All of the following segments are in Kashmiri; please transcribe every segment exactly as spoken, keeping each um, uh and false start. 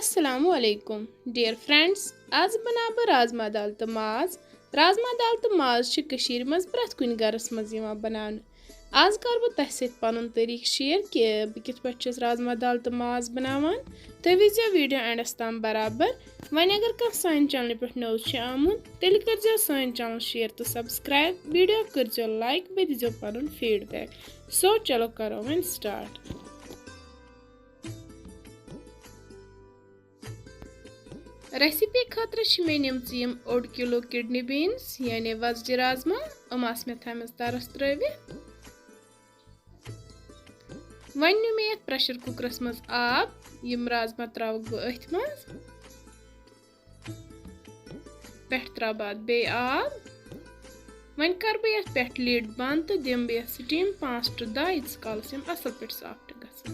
السلام علیکم ڈیئر فرینڈز، آز بناو بہٕ رازما دال تہٕ ماز۔ رازما دال تہٕ ماز چھِ کٔشیٖرِ منٛز پرٛٮ۪تھ کُنہِ گرس منٛز یِوان بناونہٕ۔ آز کر بہٕ تۄہہِ سۭتۍ پنُن طریٖقہٕ شیئر کہِ بہٕ کِتھ پٲٹھۍ چھَس رازما دال تہٕ ماز بناوان۔ تُہۍ وٕچھزیو ویڈیو اینڈس تام برابر۔ وۄنۍ اگر کانٛہہ سانہِ چینلہِ پٮ۪ٹھ نوٚو چھِ آمُت، تیٚلہِ کٔرزیو سٲنۍ چینل شیئر تہٕ سبسکرائب، ویڈیو کٔرزیو لائک، بیٚیہِ دیٖزیو پنُن فیڈ بیک۔ سو چلو کرو وۄنۍ سٹارٹ۔ ریسیپی خٲطرٕ چھِ مےٚ نِمژٕ یِم اوٚڑ کِلوٗ کِڈنی بیٖنٕز، یعنی وۄزجہِ رازما۔ یِم آسہٕ مےٚ تھایمَژٕ تَرَس ترٲوِتھ۔ وۄنۍ نیوٗ مےٚ یَتھ پریشر کُکرَس منٛز آب۔ یِم رازما ترٛاوَکھ بہٕ أتھۍ منٛز۔ پٮ۪ٹھٕ ترٛاوٕ بہٕ اَتھ بیٚیہِ آب۔ وۄنۍ کَرٕ بہٕ یَتھ پٮ۪ٹھ lid بنٛد تہٕ دِمہٕ بہٕ یَتھ steam پانٛژھ to دَہ، ییٖتِس کالَس یِم اَصٕل پٲٹھۍ soft گژھن۔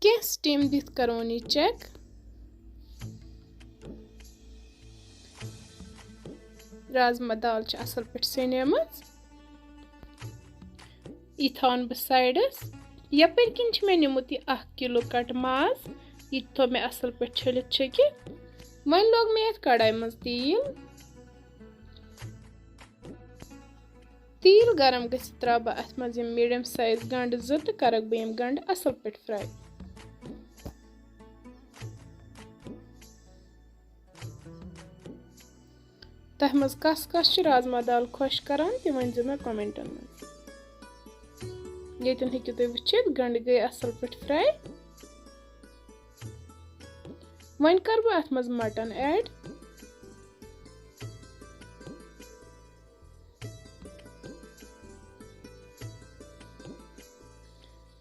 کینٛہہ steam دِتھ کرون یہِ check۔ رازما دال چھِ اَصٕل پٲٹھۍ سیٚنیمٕژ۔ یہِ تھاوَن بہٕ سایڈَس۔ یَپٲرۍ کِنۍ چھِ مےٚ نیوٗمُت یہِ اَکھ کِلوٗ کَٹہٕ ماز۔ یہِ تہِ تھوٚو مےٚ اَصٕل پٲٹھۍ چھٔلِتھ چھٔکِتھ۔ وۄنۍ لوگ مےٚ یَتھ کڑاے منٛز تیٖل۔ تیٖل گرم گٔژھِتھ ترٛاوٕ بہٕ اَتھ منٛز یِم medium size گنٛڈٕ زٕ تہٕ کَرَکھ بہٕ یِم گنٛڈٕ اَصٕل پٲٹھۍ fry۔ تۄہہِ منٛز کَس کَس چھِ رازما دال خۄش کَران، تہِ ؤنۍزیو مےٚ commentن منٛز۔ ییٚتٮ۪ن ہیٚکِو تُہۍ وٕچھِتھ، گنٛڈٕ گٔے اَصٕل پٲٹھۍ fry۔ وۄنۍ کَرٕ بہٕ اَتھ منٛز مَٹَن add۔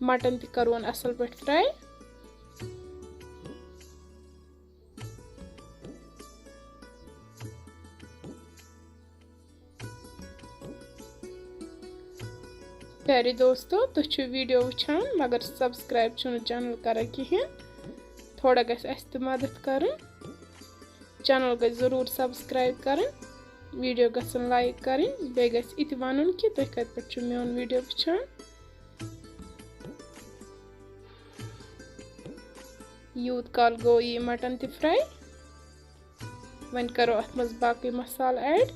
مَٹَن تہِ کَرون اَصٕل پٲٹھۍ fry۔ پیارے دوستو، تُہۍ چھِو ویڈیو وٕچھان مگر subscribe چھِو نہٕ channel کران کِہیٖنۍ۔ تھوڑا گژھِ اَسہِ تہِ مدد کَرُن۔ Channel گژھِ ضروٗر subscribe کَرٕنۍ، ویڈیو گژھن like کَرٕنۍ، بیٚیہِ گژھِ یہِ تہِ وَنُن کہِ تُہۍ کَتہِ پٮ۪ٹھ چھِو میون ویڈیو وٕچھان۔ یوٗت کال گوٚو یہِ مَٹَن تہِ fry۔ وۄنۍ کَرو اَتھ منٛز باقٕے مصالہٕ add۔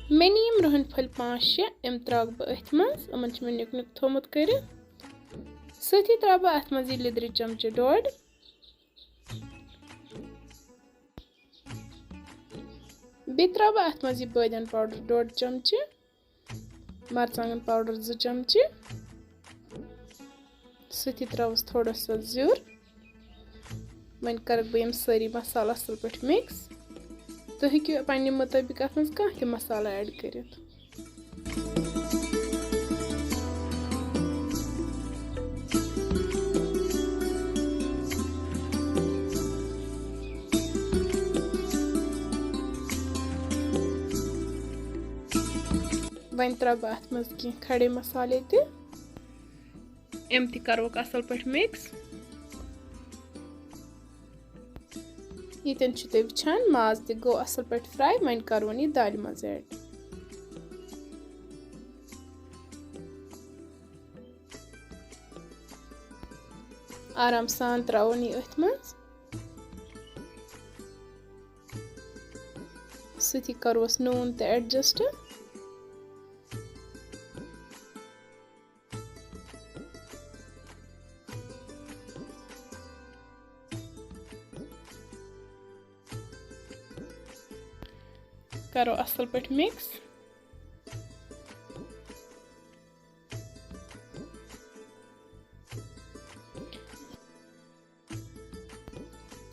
مےٚ نی یِم رُہَن پھٔلۍ پانٛژھ شےٚ، یِم ترٛاوَکھ بہٕ أتھۍ منٛز۔ یِمَن چھُ مےٚ نیُک نیُک تھوٚمُت کٔرِتھ۔ سۭتی ترٛاوٕ بہٕ اَتھ منٛز یہِ لیٚدرِ چمچہٕ ڈوٚڈ۔ بیٚیہِ ترٛاوٕ بہٕ اَتھ منٛز یہِ بٲدیان powder ڈوٚڈ چمچہٕ، مرژٕوانٛگن powder زٕ چمچہٕ، سۭتی ترٛاوَس تھوڑا سا زیُر۔ وۄنۍ کَرَکھ بہٕ یِم سٲری مصالہٕ اَصٕل پٲٹھۍ mix۔ تُہۍ ہیٚکِو پنٛنہِ مُطٲبِق اَتھ منٛز کانٛہہ تہِ مصالہٕ add کٔرِتھ۔ وۄنۍ ترٛاوٕ بہٕ اَتھ منٛز کینٛہہ کھڑے مصالے تہِ۔ یِم تہِ کَروکھ اَصٕل پٲٹھۍ mix۔ ییٚتٮ۪ن چھِو تُہۍ وٕچھان، ماز تہِ گوٚو اَصٕل پٲٹھۍ fry۔ وۄنۍ کَرون یہِ دالہِ منٛز add۔ آرام سان ترٛاوون یہِ أتھۍ منٛز۔ سۭتی کَروس نوٗن تہِ adjust۔ کَرو اَصٕل پٲٹھۍ mix۔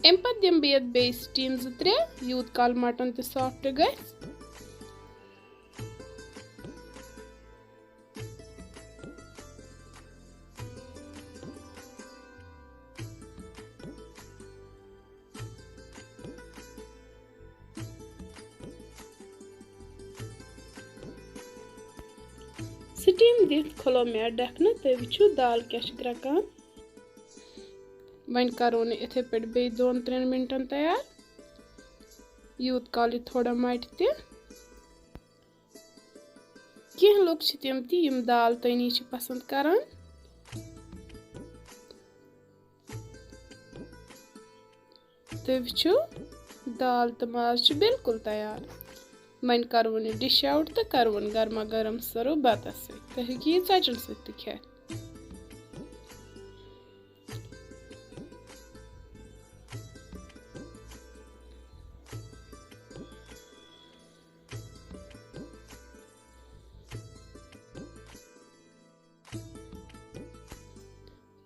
اَمہِ پَتہٕ دِمہٕ بہٕ یَتھ بیٚیہِ steam زٕ ترٛےٚ، یوٗت کال مَٹَن تہِ soft گژھِ۔ Steam دِتھ کھُلو مےٚ ڈَکھنہٕ، تُہۍ وٕچھِو دال کیٛاہ چھِ گرٛٮ۪کان۔ وۄنۍ کَرون یہِ یِتھَے پٲٹھۍ بیٚیہِ دۄن ترٛٮ۪ن مِنٹَن تیار، یوٗت کال یہِ تھوڑا مَٹہِ تہِ۔ کینٛہہ لُکھ چھِ تِم تہِ یِم دال تٲنی چھِ پَسنٛد کَران۔ تُہۍ وٕچھِو، دال تہٕ ماز چھُ بالکل تیار۔ وۄنۍ کَرون یہِ ڈِش آوُٹ تہٕ کَرون گرما گرم سٔرٕو بَتَس سۭتۍ۔ تُہۍ ہیٚکِو یہِ ژۄچَن سۭتۍ تہِ کھٮ۪تھ۔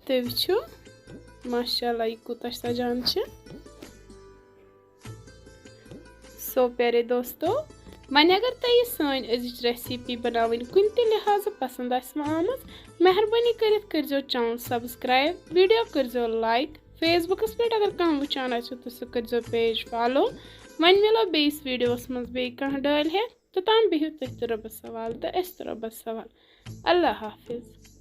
تُہۍ وٕچھِو، ماشاء اللہ، یہِ کوٗتاہ سَجان چھِ۔ سو پیارے دوستو، وۄنۍ اگر تۄہہِ یہِ سٲنۍ أزِچ ریسیپی بناوٕنۍ کُنہِ تہِ لحاظہٕ پسند آسہِ وۄنۍ آمٕژ، مہربٲنی کٔرِتھ کٔرزیو چینل سبسکرائب، ویڈیو کٔرزیو لائک، فیس بُکس پٮ۪ٹھ اگر کانٛہہ وٕچھان آسہِ تہٕ سُہ کٔرزیو پیج فالو۔ وۄنۍ مِلو بیٚیِس ویڈیوس منٛز بیٚیہِ کانٛہہ ڈٲلۍ ہٮ۪تھ، توٚتام بِہِو تُہۍ تہِ رۄبس حوالہٕ تہٕ أسۍ تہِ رۄبس حوالہٕ۔ اللہ حافظ۔